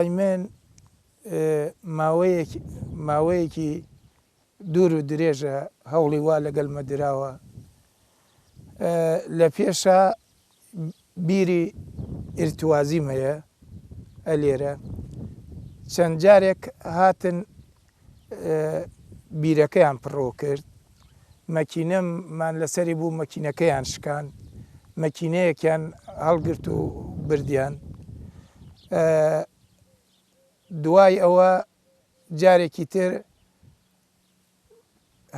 من ماوەیەک ماوەیەکی دوور و درێژە هەوڵی وا لەگەلمە دراوە لە پێشا بیری ئیرتوازیم هەیە ئەلێرە چەند جارێک هاتن بیرەکەیان پڕۆ کرد مەکینەمان لەسەری بوو مەکینەکەیان شکان مەکینەیەکیان هەڵگرت و بردیان دوای ئەوە جارێکی تر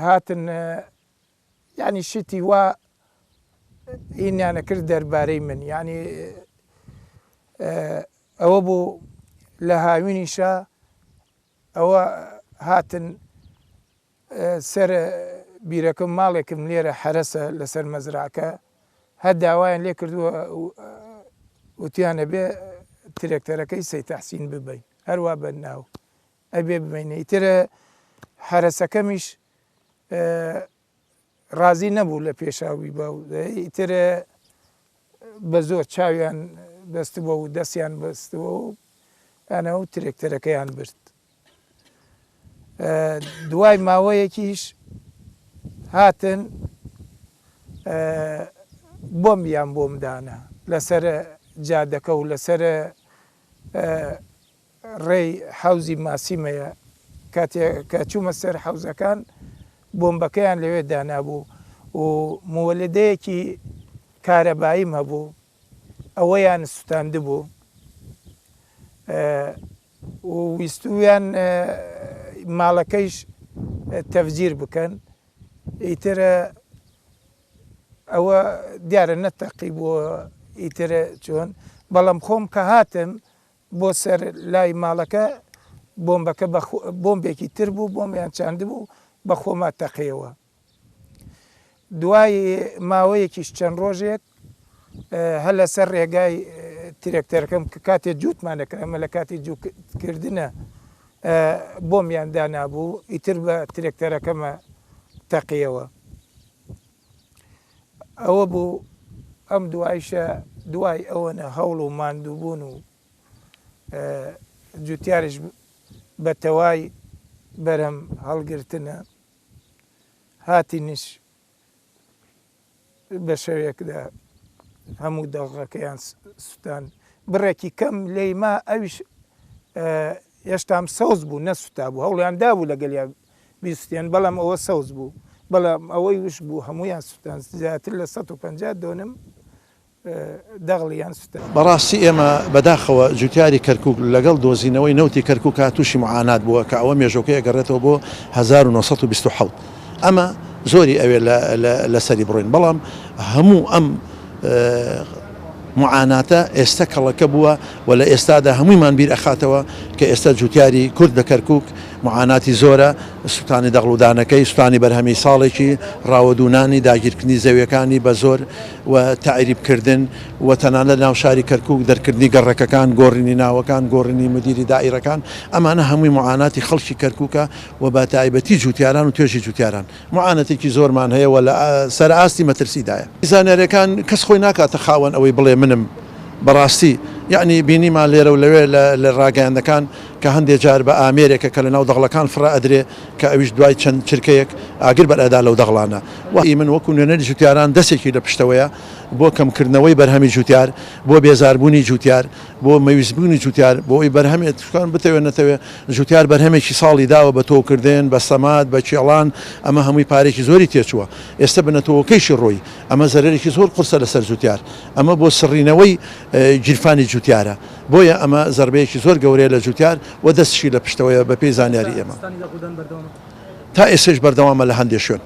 هاتن یعنی شتی وا هینیانە کرد دەربارەی من یعنی ئەوە بوو لە هاوینیشە ئەوە هاتن سەر بیرەکەم ماڵێکم لێرە حەرەسە لەسەر مەزراکە هەر داوایان لێ کردووە وتیان ئەبێ ترێکتەرەکەی سەی تەحسین ببەین هەروا بە ناو ئەبێ ببەین ئیتر حەرەسەکەمیش ڕازی نەبوو لە پێشاوی بە ئیتر بە زۆر چاویان بەستبوو و دەستیان بەستبوو و ئەنە و ترێکتەرەکەیان برد. دوای ماوەیەکیش هاتن بۆمبیان بۆم دانا لەسەر جادەکە و لەسەر ڕێی حەوزی ماسیم هەیە، کاتێ کە چوومە سەر حەوزەکان بۆمبەکەیان لەوێ دانابوو و موەلدەیەکی کارەباییم هەبوو ئەوەیان سوتاندبوو و ویستوویان ماڵەکەیش تەفجیر بکەن ئیتر ئەوە دیارە نەتەقیبووە ئیتر چۆن بەڵام خۆم کە هاتم بۆ سەر لای ماڵەکە بۆمبەکە بە بۆمبێکی تر بوو بۆمبیان چاندبوو بە خۆما تەقیەوە دوای ماوەیەکیش چەند ڕۆژێک هەر لەسەر ڕێگای ترێکتەرەکەم کە کاتێ جووتمان دەکرد ئەمە لە کاتی جووتکردنە بۆمیان دانابوو ئیتر بە ترێکتەرەکەمە تەقیەوە ئەوە بوو ئەم دوایشە دوای ئەوەنە هەوڵ و ماندووبوون و جوتیاریش بە تەوای بەرهەم هەڵگرتنە هاتینیش بە شەوێکدا هەموو دەغڵەکەیان سوتان بڕێکی کەم لێی ما ئەویش هێشتام سەوز بوو نەسوتا بوو هەوڵیان دابوو لەگەلیا بیسوتێن بەڵام ئەوە سەوز بوو بەڵام ئەوەی وش بوو هەموویان سوتان زیاتر لە 150 دۆنم دەغڵیان سوتان. بەڕاستی ئێمە بەداخەوە جوتیاری کەرکوک لەگەڵ دۆزینەوەی نەوتی کەرکوکا توشی معانات بووە کە ئەوە مێژۆکەی ئەگەڕێتەوە بۆ 1927 ئەمە زۆری ئەوێ لەسەری بڕۆین بەڵام هەموو ئەم معاناتە ئێستە کەڵەکە بووە و لە ئێستادا هەموویمان بیر ئەخاتەوە کە ئێستا جوتیاری کورد لە کەرکوک معاناتی زۆرە، سوتانی دەغڵ و دانەکەی، سوتانی بەرهەمی ساڵێکی، ڕاوەدوونانی، داگیرکردنی زەویەکانی بە زۆر و تەعریب کردن و تەنانەت ناو شاری کەرکوک دەرکردنی گەڕەکەکان، گۆڕینی ناوەکان، گۆڕینی مدیری دائیرەکان، ئەمانە هەمووی معاناتی خەڵکی کەرکوکە و بە تایبەتی جوتیاران و توێژی جوتیاران. معانەتێکی زۆرمان هەیە و لە سەر ئاستی مەترسیدایە. زانیاریەکان کەس خۆی ناکاتە خاوەن ئەوەی بڵێ منم بەڕاستی یەعنی بینیمان لێرە و لەوێ لە ڕاگەیاندەکان کە هەندێ جار بە ئامێرێکە کە لەناو دەغڵەکان فڕە ئەدرێ کە ئەویش دوای چەند چرکەیەک ئاگر بەر ئەدا لەو دەغڵانە و من وەکو نوێنەری جوتیاران دەسێکی لە پشتەوەیە بۆ کەمکردنەوەی بەرهەمی جوتیار بۆ بێزاربوونی جوتیار بۆ مەویستبوونی جوتیار بۆ ئەوەی بەرهەمێ تکان بتەوێ نەتەوێ جوتیار بەرهەمێکی ساڵی داوە بە تۆوکردن بە سەماد بە کێڵان ئەمە هەمووی پارێکی زۆری تێچووە ئێستە بنەتۆوەکەیشی ڕۆی ئەمە زەرەرێکی زۆر قورسە لەسەر جوتیار ئەمە بۆ سڕینەوەی گیرفانی جوتیارە بۆیە ئەمە زەربەیەکی زۆر گەورەیە لە جوتیار و دەستیشی لە پشتەوەیە بەپێی زانیاری ئێمە تا ئێستەش بەردەوامە لە هەندێ شوێن.